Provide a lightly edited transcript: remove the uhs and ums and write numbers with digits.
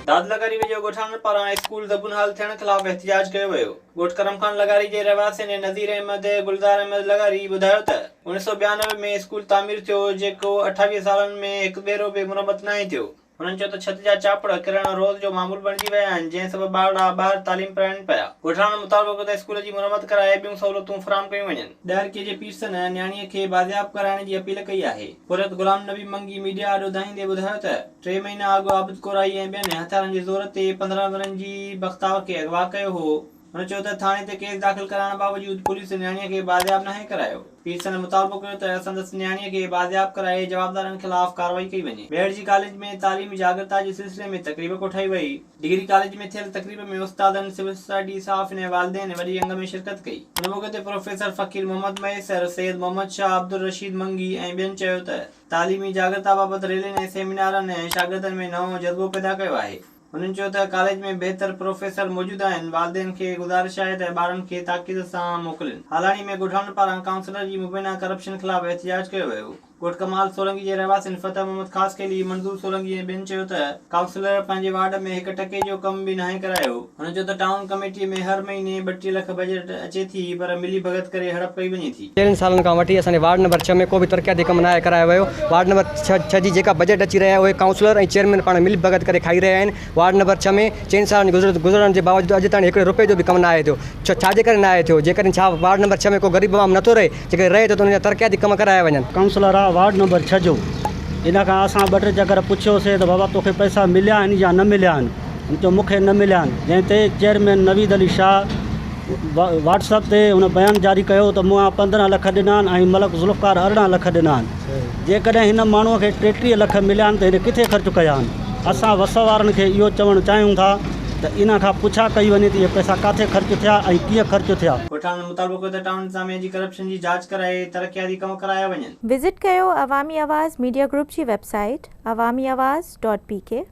داد لغاري ويجهو ڳوٺاڻن پاران اسڪول زبون حال ٿيڻ خلاف احتجاج ڪيو ويو. ڳوٺ ڪرم خان لغاري جي رهواسين نذير احمد، گلزار احمد لغاري ٻڌايو ته 1992 ۾ اسڪول تعمير ٿيو جيڪو 28 سالن ۾ هڪ ڀيرو به مرمت ناهي ٿيو. هنن چيو ته ڇت جا چاپڙ ڪرڻ روز جو معمول بڻجي ويا آهن جنهن سبب ٻارڙا ٻاهر تعليم پرائين پيا. ڳوٺاڻن مطالبو ڪيو ته اسڪول جي مرمت ڪرائي ٻيون سهولتون فراهم ڪيون وڃن. ڏهرڪي جي پيرسن نياڻيء کي بازياب ڪرائڻ جي اپيل ڪئي آهي. پورهيت غلام نبي منگي ميڊيا آڏو دانهيندي ٻڌايو ته ٽي مهينا اڳ عابد ڪورائي ۽ ٻين هٿيارن جي زور تي 15 ورهين جي بختاور کي اغوا ڪيو هو. هن چيو ته ٿاڻي تي ڪيس داخل ڪرائڻ باوجود پوليس نياڻيء کي بازياب ناهي ڪرايو. پيرسن مطالبو ڪيو ته سندس نياڻيء کي بازياب ڪرائي جوابدارن خلاف ڪارروائي ڪئي وڃي. ميهڙ جي ڪاليج ۾ تعليمي جاڳرتا جي سلسلي ۾ تقريب ڪوٺائي وئي. ڊگري ڪاليج ۾ ٿيل تقريب ۾ استادن، سول سوسائٽي، صحافين ۽ والدين وڏي انگ ۾ شرڪت ڪئي. ان موقعي تي پروفيسر فقير محمد مهيسر، سيد محمد شاهه، عبدالرشيد منگي ۽ ٻين چيو ته تعليمي جاڳرتا بابت ريلين ۽ سيمينارن شاگردن ۾ نئون جذبو پيدا ڪيو آهي. هنن چيو ته ڪاليج ۾ بهتر پروفيسر موجود آهن، والدين کي گذارش آهي ته ٻارن کي تاڪيد سان موڪلين. هالاڻي ۾ ڳوٺاڻن پاران ڪائونسلر جي مبينا ڪرپشن خلاف احتجاج ڪيو ويو. ڳوٺ ڪمال سولنگي جي رهواسين فتح محمد خاصخيلي، منظور سولنگي ۽ ٻين چيو ته ڪائونسلر پنهنجي وارڊ ۾ هڪ ٽڪي جو ڪم به ناهي ڪرايو. هنن چيو ته ٽائون ڪميٽي ۾ هر مهيني ٻه ٽي لک بجيٽ اچي ٿي پر ملي ڀڳت ڪري هڙپ ڪئي وڃي ٿي. چئن سالن کان وٺي اسان جي وارڊ نمبر ڇهه ۾ ڪو به ترقياتي ڪم ناهي ڪرايو ويو، وارڊ نمبر ڇهه جي جيڪا بجيٽ اچي رهي آهي اهي ڪائونسلر ۽ چيئرمين پاڻ ملي ڀڳت ڪري کائي رهيا آهن، وارڊ نمبر ڇهه ۾ چئن سالن جي گذرڻ جي باوجود اڄ تائين هڪڙي روپئي جو به ڪم ناهي ٿيو، ڇا جي ڪري ناهي ٿيو، جيڪڏهن ڇا وارڊ نمبر ڇهه ۾ ڪو غريب عوام نٿو رهي، جيڪڏهن رهي ٿو ته ان جا ترقياتي ڪم ڪرايا وڃن. ڪائونسلر آ وارڊ نمبر ڇهه جو ان کان اسان ٻه ٽي چڪر پڇيوسي ته بابا توکي پئسا مليا آهن يا نه مليا آهن هن چيو مونکي نه مليا آهن جنهن تي chairman Naveed Ali Shah WhatsApp تي هن بيان جاري ڪيو ته مون 15 لک ڏنا آهن ۽ ملڪ ذوالفقار 18 لک ڏنا آهن. جيڪڏهن هن ماڻهوء کي 33 لک مليا آهن ته هن ڪٿي خرچ ڪيا آهن؟ اسان وس وارن کي اهو چوڻ چاهيون ٿا ته ان کان پڇا ڪئي وڃي ته اهي پئسا ڪاٿي خرچ ٿيا ۽ ڪيئن خرچ ٿيا. ڳوٺاڻن مطالبو ڪيو ته ٽائون انتظاميا جي ڪرپشن جي جاچ ڪرائي ترقياتي ڪم ڪرايا وڃن. وزٽ ڪيو عوامي آواز ميڊيا گروپ جي website Awami Awaz dot P K.